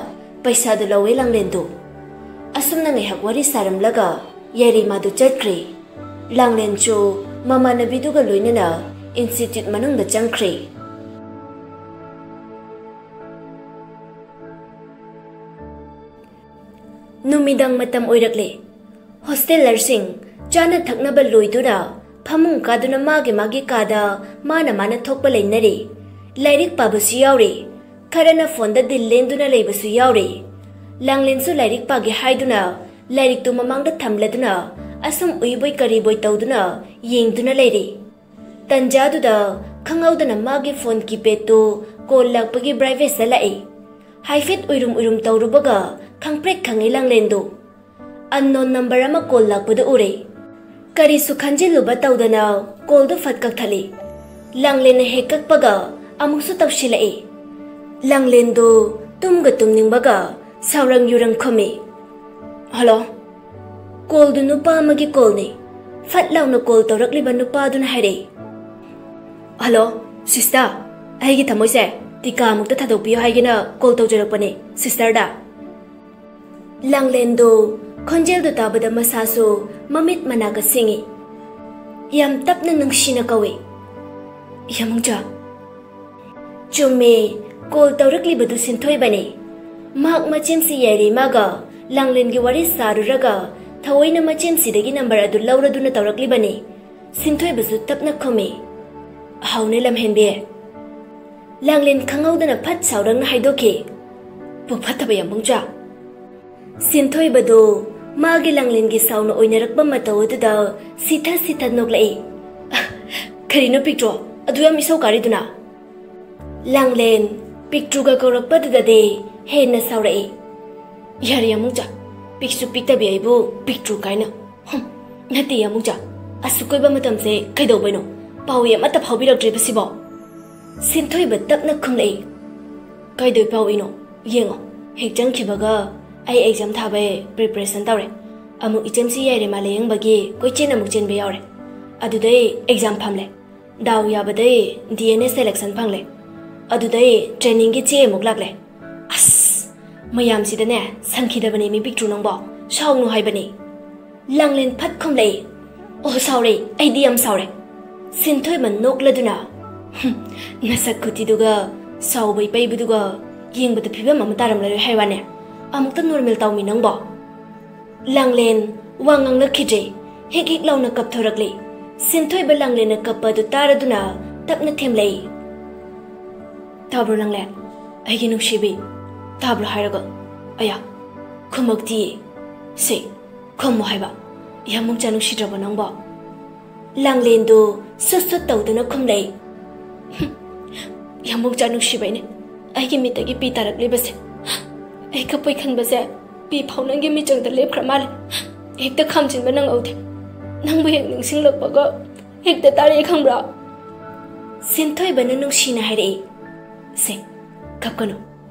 ꯄꯩꯁꯥꯗꯨ ꯂꯧꯋꯦ ꯂꯥꯡꯂꯦꯟꯗꯨ꯫ ꯑꯁꯨꯝꯅ ꯉꯥꯏꯍꯥꯛ ꯋꯥꯔꯤ ꯁꯥꯔꯝꯂꯒ ꯌꯥꯏꯔꯦꯝꯃꯗꯨ ꯆꯠꯈ꯭ꯔꯦ꯫ ꯂꯥꯡꯂꯦꯟꯁꯨ ꯃꯃꯥꯟꯅꯕꯤꯗꯨꯒ ꯂꯣꯏꯅꯅ ꯏꯟꯁꯇꯤꯇ꯭ꯌꯨꯠ ꯃꯅꯨꯡꯗ ꯆꯪꯈ꯭ꯔꯦ꯫ ꯅꯨꯃꯤꯗꯥꯡ ꯃꯇꯝ ꯑꯣꯏꯔꯛꯂꯦ꯫ ꯍꯣꯁꯇꯦꯂꯔꯁꯤꯡ ꯆꯥꯅ ꯊꯛꯅꯕ ꯂꯣꯏꯗꯨꯅ ꯐꯃꯨꯡ ꯀꯥꯗꯨꯅ ꯃꯥꯒꯤ ꯃꯥꯒꯤ ꯀꯥꯗ ꯃꯥꯅ ꯃꯥꯅ ꯊꯣꯛꯄ ꯂꯩꯅꯔꯦ꯫ ꯂꯥꯏꯔꯤꯛ ꯄꯥꯕꯁꯨ ꯌꯥꯎꯔꯦ꯫ ꯈꯔꯅ ꯐꯣꯟꯗ ꯗꯤꯜ ꯂꯦꯟꯗꯨꯅ ꯂꯩꯕꯁꯨ ꯌꯥꯎꯔꯦ꯫ ꯂꯥꯡꯂꯦꯟꯁꯨ ꯂꯥꯏꯔꯤꯛ ꯄꯥꯒꯦ ꯍꯥꯏꯗꯨꯅ ꯂꯥꯏꯔꯤꯛꯇꯨ ꯃꯃꯥꯡꯗ ꯊꯝꯂꯗꯨꯅ ꯑꯁꯨꯝ ꯎꯏꯕꯣꯏ ꯀꯔꯤꯕꯣꯏ ꯇꯧꯗꯨꯅ ꯌꯦꯡꯗꯨꯅ ꯂꯩꯔꯤ꯫ ꯇꯟꯖꯥꯗꯨꯗ ꯈꯪꯍꯧꯗꯅ ꯃꯥꯒꯤ ꯐꯣꯟ ꯀꯤꯄꯦꯗꯇꯨ ꯀꯣꯜ ꯂꯥꯛꯄꯒꯤ ꯕ꯭ꯔꯥꯏꯚꯦꯠꯇ ꯂꯥꯛꯏ꯫ ꯍꯥꯏꯐꯦꯠ ꯎꯏꯔꯨꯝ ꯎꯏꯔꯨꯝ ꯇꯧꯔꯨꯕꯒ ꯈꯪꯄ꯭ꯔꯦꯛ ꯈꯪꯉꯤ ꯂꯥꯡꯂꯦꯟꯗꯨ꯫ ꯑꯟꯅꯣꯟ ꯅꯝꯕꯔ ꯑꯃ ꯀꯣꯜ ꯂꯥꯛꯄꯗꯨ ꯎꯔꯦ꯫ ꯀꯔꯤꯁꯨ ꯈꯟꯖꯤꯜꯂꯨꯕ ꯇꯧꯗꯅ ꯀꯣꯜꯗꯨ ꯐꯠ ꯀꯛꯊꯠꯂꯤ꯫ ꯂꯥꯡꯂꯦꯟꯅ ꯍꯦꯛ ꯀꯛꯄꯒ ꯑꯃꯨꯛꯁꯨ ꯇꯧꯁꯤꯜꯂꯛꯏ꯫ ꯂꯥꯡꯂꯦꯟꯗꯨ ꯇꯨꯝꯒ ꯇꯨꯝꯅꯤꯡꯕꯒ ꯁꯥꯎꯔꯪ ꯌꯨꯔꯪ ꯈꯨꯝꯃꯤ꯫ "ꯍꯜꯂꯣ?" ꯀꯣꯜꯗꯨ ꯅꯨꯄꯥ ꯑꯃꯒꯤ ꯀꯣꯜꯅꯤ꯫ ꯐꯠ ꯂꯥꯎꯅ ꯀꯣꯜ ꯇꯧꯔꯛꯂꯤꯕ ꯅꯨꯄꯥꯗꯨꯅ ꯍꯥꯏꯔꯛꯏ꯫ "ꯍꯜꯂꯣ, ꯁꯤꯁꯇꯔ, ꯑꯩꯒꯤ ꯊꯃꯣꯏꯁꯦ ꯇꯤꯀꯥ ꯑꯃꯨꯛꯇ ꯊꯥꯗꯣꯛꯄꯤꯌꯨ ꯍꯥꯏꯒꯦꯅ ꯀꯣꯜ ꯇꯧꯖꯔꯛꯄꯅꯦ ꯁꯤꯁꯇꯔꯗ꯫" ꯂꯥꯡꯂꯦꯟꯗꯣ ꯈꯣꯟꯖꯦꯜꯗꯨ ꯇꯥꯕꯗ ꯃꯁꯥꯁꯨ ꯃꯃꯤꯠ ꯃꯅꯥꯒ ꯁꯤꯡꯏ꯫ ꯌꯥꯝ ꯇꯞꯅ ꯅꯨꯡꯁꯤꯅ ꯀꯧꯏ, "ꯌꯥꯃꯨꯡꯖꯥ꯫" ꯆꯨꯝꯃꯦ, ꯀꯣꯜ ꯇꯧꯔꯛꯂꯤꯕꯗꯨ ꯁꯤꯟꯊꯣꯏꯕꯅꯦ꯫ ꯃꯍꯥꯛ ꯃꯆꯤꯟꯁꯤ ꯌꯥꯏꯔꯦ ꯃꯥꯒ ꯂꯥꯡꯂꯦꯟꯒꯤ ꯋꯥꯔꯤ ꯁꯥꯔꯨꯔꯒ ꯊꯑꯣꯏꯅ ꯃꯆꯤꯟꯁꯤꯗꯒꯤ ꯅꯝꯕꯔ ꯑꯗꯨ ꯂꯧꯔꯗꯨꯅ ꯇꯧꯔꯛꯂꯤꯕꯅꯤ꯫ ꯁꯤꯟꯊꯣꯏꯕꯁꯨ ꯇꯞꯅ ꯈꯨꯝꯃꯤ, "ꯍꯥꯎꯅꯦ ꯂꯝꯍꯦꯟꯕꯤ꯫" ꯂꯥꯡꯂꯦꯟ ꯈꯪꯍꯧꯗꯅ ꯐꯠ ꯁꯥꯎꯔꯪꯅ ꯍꯥꯏꯗꯣꯛꯈꯤ, "ꯄꯨꯛ ꯐꯠꯇꯕ ꯌꯥꯝꯕꯨꯡꯆꯥ꯫" ꯁꯤꯟꯊꯣꯏꯕꯗꯨ ꯃꯥꯒꯤ ꯂꯥꯡꯂꯦꯟꯒꯤ ꯁꯥꯎꯅ ꯑꯣꯏꯅꯔꯛꯄ ꯃꯇꯧ ꯑꯗꯨꯗ ꯁꯤꯊ ꯁꯤꯊ ꯅꯣꯛꯂꯛꯏ꯫ "ꯀꯔꯤꯅꯣ ꯄꯤꯛꯇ꯭ꯔꯣ ꯑꯗꯨ ꯌꯥꯝ ꯏꯁꯧ ꯀꯥꯔꯤꯗꯨꯅ?" ꯂꯥꯡꯂꯦꯟ ꯄꯤꯛꯇ꯭ꯔꯨꯒ ꯀꯧꯔꯛꯄꯗꯨꯗꯗꯤ ꯍꯦꯟꯅ ꯁꯥꯎꯔꯛꯏ꯫ "ꯌꯥꯔꯦ ꯌꯥꯃꯨꯡꯆꯥ, ꯄꯤꯛꯁꯨ ꯄꯤꯛꯇꯕꯤ ꯑꯩꯕꯨ ꯄꯤꯛꯇ꯭ꯔꯨ ꯀꯥꯏꯅ꯫ ꯍꯨꯝ, ꯅꯠꯇꯦ ꯌꯥꯃꯨꯡꯆꯥ, ꯑꯁꯨꯛ ꯀꯨꯏꯕ ꯃꯇꯝꯁꯦ ꯀꯩꯗꯧꯕꯩꯅꯣ? ꯄꯥꯎ ꯑꯃꯠꯇ ꯐꯥꯎꯕꯤꯔꯛꯇ꯭ꯔꯤꯕꯁꯤꯕꯣ?" ꯁꯤꯟꯊꯣꯏꯕ ꯇꯞꯅ ꯈꯨꯝꯂꯛꯏ꯫ "ꯀꯩꯗꯧ ꯄꯥꯎꯏꯅꯣ? ꯌꯦꯡꯉꯣ, ꯍꯦꯛ ꯆꯪꯈꯤꯕꯒ ꯑꯩ ꯑꯦꯛꯖꯥꯝ ꯊꯥꯕꯩ ꯄ꯭ꯔꯤꯄꯔꯦꯁꯟ ꯇꯧꯔꯦ꯫ ꯑꯃꯨꯛ ꯏꯆꯦꯝꯁꯤ ꯌꯥꯏꯔꯦꯃ ꯂꯥꯌꯦꯡꯕꯒꯤ ꯀꯣꯏꯆꯦꯟ ꯑꯃꯨꯛ ꯆꯦꯟꯕ ꯌꯥꯎꯔꯦ꯫ ꯑꯗꯨꯗꯩ ꯑꯦꯛꯖꯥꯝ ꯐꯝꯂꯦ꯫ ꯗꯥꯎ ꯌꯥꯕꯗꯩ ꯗꯤ ꯑꯦꯟ ꯑꯦ ꯁꯦꯂꯦꯛꯁꯟ ꯐꯪꯂꯦ꯫ ꯑꯗꯨꯗꯩ ꯇ꯭ꯔꯦꯅꯤꯡꯒꯤ ꯆꯦ ꯑꯃꯨꯛ ꯂꯥꯛꯂꯦ꯫ ꯑꯁ, ꯃꯌꯥꯝꯁꯤꯗꯅꯦ ꯁꯪꯈꯤꯗꯕꯅꯦ ꯃꯤ ꯄꯤꯛꯇ꯭ꯔꯨ ꯅꯪꯕꯣ꯫ ꯁꯥꯎꯅꯨ ꯍꯥꯏꯕꯅꯤ꯫" ꯂꯥꯡꯂꯦꯟ ꯐꯠ ꯈꯨꯝꯂꯛꯏ꯫ "ꯑꯣ, ꯁꯥꯎꯔꯦ, ꯑꯩꯗꯤ ꯌꯥꯝ ꯁꯥꯎꯔꯦ꯫" ꯁꯤꯟꯊꯣꯏꯕ ꯅꯣꯛꯂꯗꯨꯅ, "ꯍꯨꯝ, ꯅꯁꯛ ꯈꯨꯊꯤꯗꯨꯒ ꯁꯥꯎꯕꯩ ꯄꯩꯕꯗꯨꯒ ꯌꯦꯡꯕꯗ ꯐꯤꯕꯝ ꯑꯃ ꯇꯥꯔꯝꯂꯔꯣꯏ ꯍꯥꯏ ꯋꯥꯅꯦ꯫ ꯑꯃꯨꯛꯇ ꯅꯣꯔꯃꯦꯜ ꯇꯧꯃꯤ ꯅꯪꯕꯣ꯫" ꯂꯥꯡꯂꯦꯟ ꯋꯥ ꯉꯥꯡꯂꯛꯈꯤꯗ꯭ꯔꯦ꯫ ꯍꯤꯛ ꯍꯤꯛ ꯂꯥꯎꯅ ꯀꯞꯊꯣꯔꯛꯂꯤ꯫ ꯁꯤꯟꯊꯣꯏꯕ ꯂꯥꯡꯂꯦꯟꯅ ꯀꯞꯄ ꯑꯗꯨ ꯇꯥꯔꯗꯨꯅ ꯇꯞꯅ ꯊꯦꯝꯂꯛꯏ꯫ "ꯇꯥꯕ꯭ꯔꯣ ꯂꯥꯡꯂꯦꯟ? ꯑꯩꯒꯤ ꯅꯨꯡꯁꯤꯕꯤ, ꯇꯥꯕ꯭ꯔꯣ ꯍꯥꯏꯔꯒ? ꯑꯌꯥ, ꯈꯨꯝꯃꯛꯇꯤꯌꯦ꯫ ꯁꯤ, ꯈꯨꯝꯃꯣ ꯍꯥꯏꯕ꯫ ꯌꯥꯝꯕꯨꯡꯆꯥ ꯅꯨꯡꯁꯤꯗ꯭ꯔꯕꯣ ꯅꯪꯕꯣ? ꯂꯥꯡꯂꯦꯟꯗꯨ ꯁꯨꯠ ꯁꯨꯠ ꯇꯧꯗꯨꯅ ꯈꯨꯝꯂꯛꯏ꯫ "ꯍꯨꯝ, ꯌꯥꯝꯕꯨꯡꯆꯥ ꯅꯨꯡꯁꯤꯕꯩꯅꯦ ꯑꯩꯒꯤ ꯃꯤꯠꯇꯒꯤ ꯄꯤ ꯇꯥꯔꯛꯂꯤꯕꯁꯦ꯫ ꯑꯩ ꯀꯞꯄꯣꯏ ꯈꯟꯕꯁꯦ ꯄꯤ ꯐꯥꯎ ꯅꯪꯒꯤ ꯃꯤꯆꯪꯗ ꯂꯦꯞꯈ꯭ꯔ ꯃꯥꯜꯂꯦ꯫ ꯍꯦꯛꯇ ꯈꯥꯝꯖꯤꯟꯕ ꯅꯪꯍꯧꯗꯦ꯫ ꯅꯪꯕꯨ ꯍꯦꯛ ꯅꯤꯡꯁꯤꯡꯂꯛꯄꯒ ꯍꯦꯛꯇ ꯇꯥꯔꯛꯑꯦ ꯈꯪꯕ꯭ꯔꯥ?" ꯁꯤꯟꯊꯣꯏꯕꯅ ꯅꯨꯡꯁꯤꯅ ꯍꯥꯏꯔꯛꯏ꯫ "ꯁꯦ, ꯀꯞꯀꯅꯨ꯫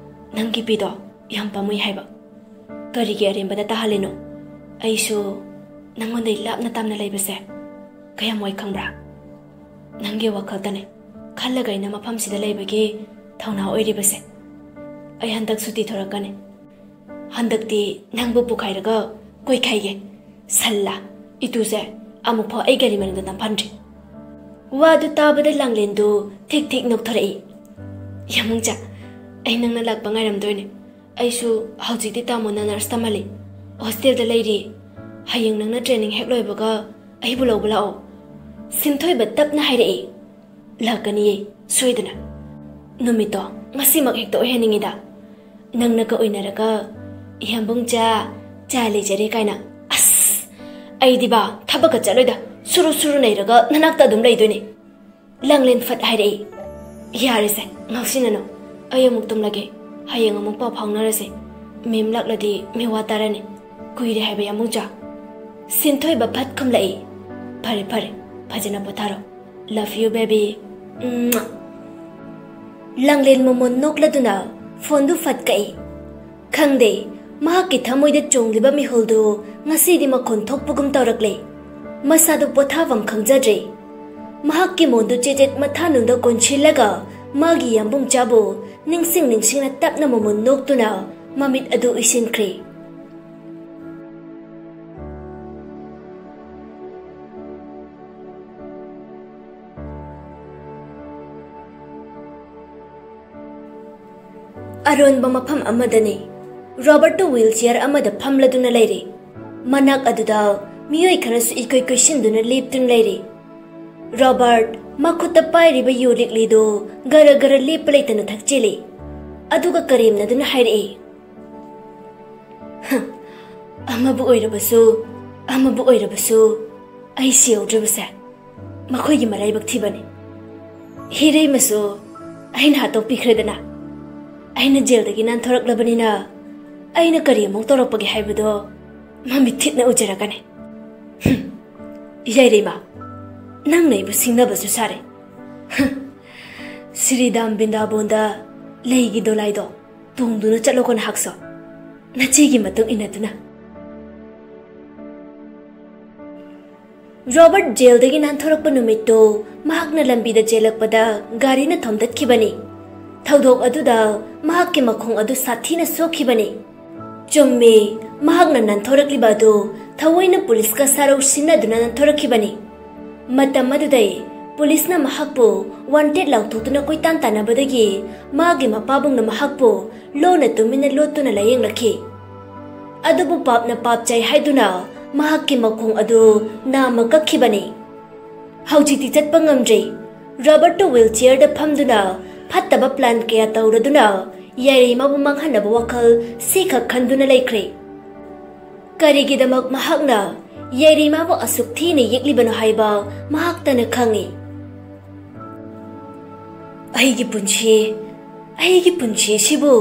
ꯅꯪꯒꯤ ꯄꯤꯗꯣ ꯌꯥꯝ ꯄꯥꯝꯃꯨꯏ ꯍꯥꯏꯕ꯫ ꯀꯔꯤꯒꯤ ꯑꯔꯦꯝꯕꯗ ꯇꯥꯍꯜꯂꯤꯅꯣ? ꯑꯩꯁꯨ ꯅꯪꯉꯣꯟꯗꯩ ꯂꯥꯞꯅ ꯇꯥꯝꯅ ꯂꯩꯕꯁꯦ ꯀꯌꯥꯝ ꯋꯥꯏ ꯈꯪꯕ꯭ꯔꯥ? ꯅꯪꯒꯤ ꯋꯥꯈꯜꯗꯅꯦ ꯈꯜꯂꯒ ꯑꯩꯅ ꯃꯐꯝꯁꯤꯗ ꯂꯩꯕꯒꯤ ꯊꯧꯅꯥ ꯑꯣꯏꯔꯤꯕꯁꯦ꯫ ꯑꯩ ꯍꯟꯗꯛ ꯁꯨꯇꯤ ꯊꯣꯔꯛꯀꯅꯤ꯫ ꯍꯟꯗꯛꯇꯤ ꯅꯪꯕꯨ ꯄꯨꯈꯥꯏꯔꯒ ꯀꯣꯏꯈꯥꯏꯒꯦ꯫ ꯁꯜꯂꯥ, ꯏꯇꯨꯁꯦ ꯑꯃꯨꯛꯐꯥꯎ ꯑꯩ ꯒꯥꯔꯤ ꯃꯅꯨꯡꯗ ꯅꯝꯐꯟꯗ꯭ꯔꯤ꯫" ꯋꯥꯗꯨ ꯇꯥꯕꯗ ꯂꯥꯡꯂꯦꯟꯗꯨ ꯊꯤꯛ ꯊꯤꯛ ꯅꯣꯛꯊꯣꯔꯛꯏ꯫ "ꯌꯥꯝꯕꯨꯡꯆꯥ, ꯑꯩ ꯅꯪꯅ ꯂꯥꯛꯄ ꯉꯥꯏꯔꯝꯗꯣꯏꯅꯦ꯫ ꯑꯩꯁꯨ ꯍꯧꯖꯤꯛꯇꯤ ꯇꯥꯃꯣꯅ ꯅꯔꯁ ꯇꯝꯍꯜꯂꯤ꯫ ꯍꯣꯁꯇꯦꯜꯗ ꯂꯩꯔꯤ꯫ ꯍꯌꯦꯡ ꯅꯪꯅ ꯇ꯭ꯔꯦꯅꯤꯡ ꯍꯦꯛ ꯂꯣꯏꯕꯒ ꯑꯩꯕꯨ ꯂꯧꯕ ꯂꯥꯛꯑꯣ꯫" ꯁꯤꯟꯊꯣꯏꯕ ꯇꯞꯅ ꯍꯥꯏꯔꯛꯏ꯫ "ꯂꯥꯛꯀꯅꯤꯌꯦ, ꯁꯣꯏꯗꯅ꯫ ꯅꯨꯃꯤꯠꯇꯣ ꯉꯁꯤꯃꯛ ꯍꯦꯛꯇ ꯑꯣꯏꯍꯟꯅꯤꯡꯉꯤꯗ꯫ ꯅꯪꯅꯒ ꯑꯣꯏꯅꯔꯒ, 'ꯏꯌꯥꯝꯕꯨꯡ ꯆꯥ, ꯆꯥ ꯂꯩꯖꯔꯦ' ꯀꯥꯏꯅ꯫ ꯑꯁ! ꯑꯩꯗꯤꯕꯥ ꯊꯕꯛꯀ ꯆꯠꯂꯣꯏꯗ, ꯁꯨꯔꯨ ꯁꯨꯔꯨ ꯅꯩꯔꯒ ꯅꯅꯥꯛꯇ ꯑꯗꯨꯝ ꯂꯩꯗꯣꯏꯅꯦ꯫" ꯂꯥꯡꯂꯦꯟ ꯐꯠ ꯍꯥꯏꯔꯛꯏ꯫ "ꯌꯥꯔꯦꯁꯦ, ꯉꯥꯎꯁꯤꯟꯅꯅꯨ꯫ ꯑꯩ ꯑꯃꯨꯛ ꯇꯨꯝꯂꯒꯦ꯫ ꯍꯌꯦꯡ ꯑꯃꯨꯛ ꯄꯥꯎ ꯐꯥꯎꯅꯔꯁꯦ꯫ ꯃꯦꯝ ꯂꯥꯛꯂꯗꯤ ꯃꯤꯋꯥ ꯇꯥꯔꯅꯤ꯫ ꯀꯨꯏꯔꯦ ꯍꯥꯏꯕ, ꯌꯥꯝꯕꯨꯡ ꯆꯥ꯫" ꯁꯤꯟꯊꯣꯏꯕ ꯐꯠ ꯈꯨꯝꯂꯛꯏ꯫ "ꯐꯔꯦ, ꯐꯔꯦ꯫ ꯐꯖꯅ ꯄꯣꯊꯥꯔꯣ꯫ Love you, baby꯫ ꯎꯝ꯫" ꯂꯥꯡꯂꯦꯟ ꯃꯃꯣꯟ ꯅꯣꯛꯂꯗꯨꯅ ꯐꯣꯟꯗꯨ ꯐꯠ ꯀꯛꯏ꯫ ꯈꯪꯗꯦ, ꯃꯍꯥꯛꯀꯤ ꯊꯃꯣꯏꯗ ꯆꯣꯡꯂꯤꯕ ꯃꯤꯍꯨꯜꯗꯨ ꯉꯁꯤꯗꯤ ꯃꯈꯣꯟ ꯊꯣꯛꯄꯒꯨꯝ ꯇꯧꯔꯛꯂꯦ꯫ ꯃꯁꯥꯗꯨ ꯄꯣꯊꯥꯐꯝ ꯈꯪꯖꯗ꯭ꯔꯦ꯫ ꯃꯍꯥꯛꯀꯤ ꯃꯣꯟꯗꯨ ꯆꯦꯆꯦꯠ ꯃꯊꯥꯅꯨꯡꯗ ꯀꯣꯟꯁꯤꯜꯂꯒ ꯃꯥꯒꯤ ꯌꯥꯝꯕꯨꯡ ꯆꯥꯕꯨ ꯅꯤꯡꯁꯤꯡ ꯅꯤꯡꯁꯤꯡꯅ ꯇꯞꯅ ꯃꯃꯣꯟ ꯅꯣꯛꯇꯨꯅ ꯃꯃꯤꯠ ꯑꯗꯨ ꯎꯏꯁꯤꯟꯈ꯭ꯔꯦ꯫ ꯑꯔꯣꯟꯕ ꯃꯐꯝ ꯑꯃꯗꯅꯤ꯫ ꯔꯣꯕꯔꯠꯇꯨ ꯋꯤꯜ ꯆꯤꯌꯔ ꯑꯃꯗ ꯐꯝꯂꯗꯨꯅ ꯂꯩꯔꯤ꯫ ꯃꯅꯥꯛ ꯑꯗꯨꯗ ꯃꯤꯑꯣꯏ ꯈꯔꯁꯨ ꯏꯀꯨꯏ ꯀꯨꯏꯁꯤꯟꯗꯨꯅ ꯂꯦꯞꯇꯨꯅ ꯂꯩꯔꯤ꯫ ꯔꯣꯕꯔꯠ ꯃꯈꯨꯠꯇ ꯄꯥꯏꯔꯤꯕ ꯌꯨ ꯂꯤꯛꯂꯤꯗꯨ ꯒꯔ ꯒꯔ ꯂꯦꯞꯄ ꯂꯩꯇꯅ ꯊꯛꯆꯤꯜꯂꯤ꯫ ꯑꯗꯨꯒ ꯀꯔꯦꯝꯅꯗꯨꯅ ꯍꯥꯏꯔꯛꯏ, "ꯍ, ꯑꯃꯕꯨ ꯑꯣꯏꯔꯕꯁꯨ, ꯑꯃꯕꯨ ꯑꯣꯏꯔꯕꯁꯨ, ꯑꯩ ꯁꯤꯍꯧꯗ꯭ꯔꯤꯕꯁꯦ ꯃꯈꯣꯏꯒꯤ ꯃꯔꯥꯏꯕꯛ ꯊꯤꯕꯅꯤ꯫ ꯍꯤꯔꯩꯃꯁꯨ ꯑꯩꯅ ꯍꯥꯠꯇꯣꯛꯄꯤꯈ꯭ꯔꯦꯗꯅ꯫ ꯑꯩꯅ ꯖꯦꯜꯗꯒꯤ ꯅꯥꯟꯊꯣꯔꯛꯂꯕꯅꯤꯅ ꯑꯩꯅ ꯀꯔꯤ ꯑꯃꯨꯛ ꯇꯧꯔꯛꯄꯒꯦ ꯍꯥꯏꯕꯗꯣ ꯃꯃꯤꯠ ꯊꯤꯠꯅ ꯎꯖꯔꯒꯅꯤ꯫ ꯍꯨꯝ, ꯌꯥꯏꯔꯩꯃ, ꯅꯪꯅ ꯑꯩꯕꯨ ꯁꯤꯡꯅꯕꯁꯨ ꯁꯥꯔꯦ꯫ ꯍꯨꯝ, ꯁ꯭ꯔꯤꯗꯥꯝ ꯕ꯭ꯔꯤꯟꯗꯥꯕꯣꯟꯗ ꯂꯩꯒꯤ ꯗꯣꯂꯥꯏꯗꯣ ꯇꯣꯡꯗꯨꯅ ꯆꯠꯂꯣꯀꯣ ꯅꯍꯥꯛꯁꯨ, ꯅꯆꯦꯒꯤ ꯃꯇꯨꯡ ꯏꯟꯅꯗꯨꯅ꯫ ꯔꯣꯕꯔꯠ ꯖꯦꯜꯗꯒꯤ ꯅꯥꯟꯊꯣꯔꯛꯄ ꯅꯨꯃꯤꯠꯇꯨ ꯃꯍꯥꯛꯅ ꯂꯝꯕꯤꯗ ꯆꯦꯜꯂꯛꯄꯗ ꯒꯥꯔꯤꯅ ꯊꯣꯝꯗꯠꯈꯤꯕꯅꯤ꯫ ꯊꯧꯗꯣꯛ ꯑꯗꯨꯗ ꯃꯍꯥꯛꯀꯤ ꯃꯈꯣꯡ ꯑꯗꯨ ꯁꯥꯊꯤꯅ ꯁꯣꯛꯈꯤꯕꯅꯤ꯫ ꯆꯨꯝꯃꯤ, ꯃꯍꯥꯛꯅ ꯅꯥꯟꯊꯣꯔꯛꯂꯤꯕ ꯑꯗꯨ ꯊꯑꯣꯏꯅ ꯄꯨꯂꯤꯁꯀ ꯁꯥꯔꯧ ꯁꯤꯟꯅꯗꯨꯅ ꯅꯥꯟꯊꯣꯔꯛꯈꯤꯕꯅꯤ꯫ ꯃꯇꯝ ꯑꯗꯨꯗꯩ ꯄꯨꯂꯤꯁꯅ ꯃꯍꯥꯛꯄꯨ ꯋꯥꯟꯇꯦꯗ ꯂꯥꯎꯊꯣꯛꯇꯨꯅ ꯀꯣꯏꯇꯥꯟ ꯇꯥꯟꯅꯕꯗꯒꯤ ꯃꯥꯒꯤ ꯃꯄꯥꯕꯨꯡꯅ ꯃꯍꯥꯛꯄꯨ ꯂꯣꯟꯅ ꯇꯨꯃꯤꯟꯅ ꯂꯣꯠꯇꯨꯅ ꯂꯥꯌꯦꯡꯂꯛꯈꯤ꯫ ꯑꯗꯨꯕꯨ ꯄꯥꯞꯅ ꯄꯥꯞ ꯆꯥꯏ ꯍꯥꯏꯗꯨꯅ ꯃꯍꯥꯛꯀꯤ ꯃꯈꯣꯡ ꯑꯗꯨ ꯅꯥꯝꯃ ꯀꯛꯈꯤꯕꯅꯤ꯫ ꯍꯧꯖꯤꯛꯇꯤ ꯆꯠꯄ ꯉꯝꯗ꯭ꯔꯦ꯫ ꯔꯣꯕꯔꯠꯇꯨ ꯋꯤꯜꯆꯤꯌꯔꯗ ꯐꯝꯗꯨꯅ ꯐꯠꯇꯕ ꯄ꯭ꯂꯥꯟ ꯀꯌꯥ ꯇꯧꯔꯗꯨꯅ ꯌꯥꯏꯔꯩꯃꯕꯨ ꯃꯥꯡꯍꯟꯅꯕ ꯋꯥꯈꯜ ꯁꯤꯈꯛ ꯈꯟꯗꯨꯅ ꯂꯩꯈ꯭ꯔꯦ꯫ ꯀꯔꯤꯒꯤꯗꯃꯛ ꯃꯍꯥꯛꯅ ꯌꯥꯏꯔꯩꯃꯕꯨ ꯑꯁꯨꯛ ꯊꯤꯅ ꯌꯦꯛꯂꯤꯕꯅꯣ ꯍꯥꯏꯕ ꯃꯍꯥꯛꯇꯅ ꯈꯪꯏ꯫ ꯑꯩꯒꯤ ꯄꯨꯟꯁꯤ, ꯑꯩꯒꯤ ꯄꯨꯟꯁꯤ ꯑꯁꯤꯕꯨ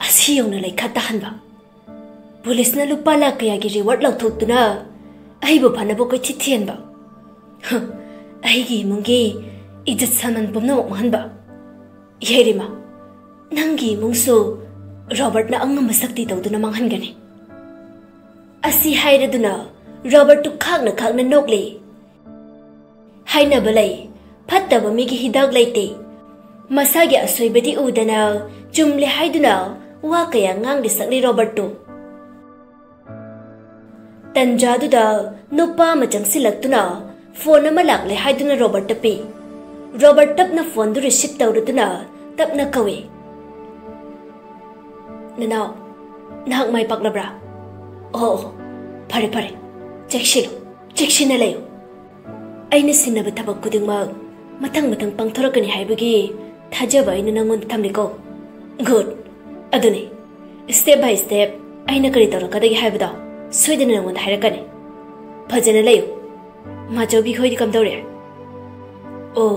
ꯑꯁꯤ ꯌꯧꯅ ꯂꯩꯈꯥ ꯇꯥꯍꯟꯕ, ꯄꯨꯂꯤꯁꯅ ꯂꯨꯄꯥ ꯂꯥꯈ ꯀꯌꯥꯒꯤ ꯔꯤꯋꯥꯔꯗ ꯂꯥꯎꯊꯣꯛꯇꯨꯅ ꯑꯩꯕꯨ ꯐꯅꯕ ꯀꯣꯏꯊꯤ ꯊꯤꯍꯟꯕ, ꯍ, ꯑꯩꯒꯤ ꯏꯃꯨꯡꯒꯤ ꯏꯖꯠ ꯁꯟꯃꯥꯟ ꯄꯨꯝꯅꯃꯛ ꯃꯥꯡꯍꯟꯕ꯫ ꯌꯥꯏꯔꯩꯃ, ꯅꯪꯒꯤ ꯏꯃꯨꯡꯁꯨ ꯔꯣꯕꯔꯠꯅ ꯑꯉꯝꯕ ꯁꯛꯇꯤ ꯇꯧꯗꯨꯅ ꯃꯥꯡꯍꯟꯒꯅꯤ꯫ ꯑꯁꯤ ꯍꯥꯏꯔꯗꯨꯅ ꯔꯣꯕꯔꯠꯇꯨ ꯈꯥꯛꯅ ꯈꯥꯛꯅ ꯅꯣꯛꯂꯦ꯫ ꯍꯥꯏꯅꯕ ꯂꯩ, ꯐꯠꯇꯕ ꯃꯤꯒꯤ ꯍꯤꯗꯥꯛ ꯂꯩꯇꯦ꯫ ꯃꯁꯥꯒꯤ ꯑꯁꯣꯏꯕꯗꯤ ꯎꯗꯅ ꯆꯨꯝꯂꯦ ꯍꯥꯏꯗꯨꯅ ꯋꯥ ꯀꯌꯥ ꯉꯥꯡꯂꯤ ꯁꯛꯂꯤ ꯔꯣꯕꯔꯠꯇꯨ꯫ ꯇꯟꯖꯥꯗꯨꯗ ꯅꯨꯄꯥ ꯑꯃ ꯆꯪꯁꯤꯜꯂꯛꯇꯨꯅ ꯐꯣꯟ ꯑꯃ ꯂꯥꯛꯂꯦ ꯍꯥꯏꯗꯨꯅ ꯔꯣꯕꯔꯠꯇ ꯄꯤ꯫ ꯔꯣꯕꯔꯠ ꯇꯞꯅ ꯐꯣꯟꯗꯨ ꯔꯤꯁꯤꯞ ꯇꯧꯔꯗꯨꯅ ꯇꯞꯅ ꯀꯧꯏ, "ꯅꯅꯥꯎ, ꯅꯍꯥꯛ ꯃꯥꯏ ꯄꯥꯛꯂꯕ꯭ꯔꯥ? ꯑꯣ, ꯑꯣ, ꯐꯔꯦ, ꯐꯔꯦ꯫ ꯆꯦꯛꯁꯤꯜꯂꯨ, ꯆꯦꯛꯁꯤꯟꯅ ꯂꯩꯌꯨ꯫ ꯑꯩꯅ ꯁꯤꯟꯅꯕ ꯊꯕꯛ ꯈꯨꯗꯤꯡꯃꯛ ꯃꯊꯪ ꯃꯊꯪ ꯄꯥꯡꯊꯣꯔꯛꯀꯅꯤ ꯍꯥꯏꯕꯒꯤ ꯊꯥꯖꯕ ꯑꯩꯅ ꯅꯪꯉꯣꯟꯗ ꯊꯝꯂꯤꯀꯣ꯫ ꯒꯨꯗ꯫ ꯑꯗꯨꯅꯤ, ꯁ꯭ꯇꯦꯞ ꯕꯥꯏ ꯁ꯭ꯇꯦꯞ ꯑꯩꯅ ꯀꯔꯤ ꯇꯧꯔꯛꯀꯗꯒꯦ ꯍꯥꯏꯕꯗꯣ ꯁꯣꯏꯗꯅ ꯅꯉꯣꯟꯗ ꯍꯥꯏꯔꯛꯀꯅꯤ꯫ ꯐꯖꯅ ꯂꯩꯌꯨ꯫ ꯃꯥꯆꯧꯕꯤ ꯈꯣꯏꯗꯤ ꯀꯝꯗꯧꯔꯦ? ꯑꯣ,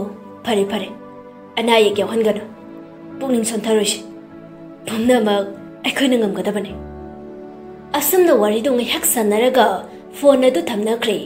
ꯐꯔꯦ ꯐꯔꯦ, ꯑꯅꯥ ꯑꯌꯦꯛ ꯌꯥꯎꯍꯟꯒꯅꯨ꯫ ꯄꯨꯛꯅꯤꯡ ꯁꯣꯟꯊꯔꯣꯏꯁꯤ꯫ ꯄꯨꯝꯅꯃꯛ ꯑꯩꯈꯣꯏꯅ ꯉꯝꯒꯗꯕꯅꯤ꯫ ꯑꯁꯨꯝꯅ ꯋꯥꯔꯤꯗꯨ ꯉꯥꯏꯍꯥꯛ ꯁꯥꯟꯅꯔꯒ ꯐꯣꯟ ꯑꯗꯨ ꯊꯝꯅꯈ꯭ꯔꯦ꯫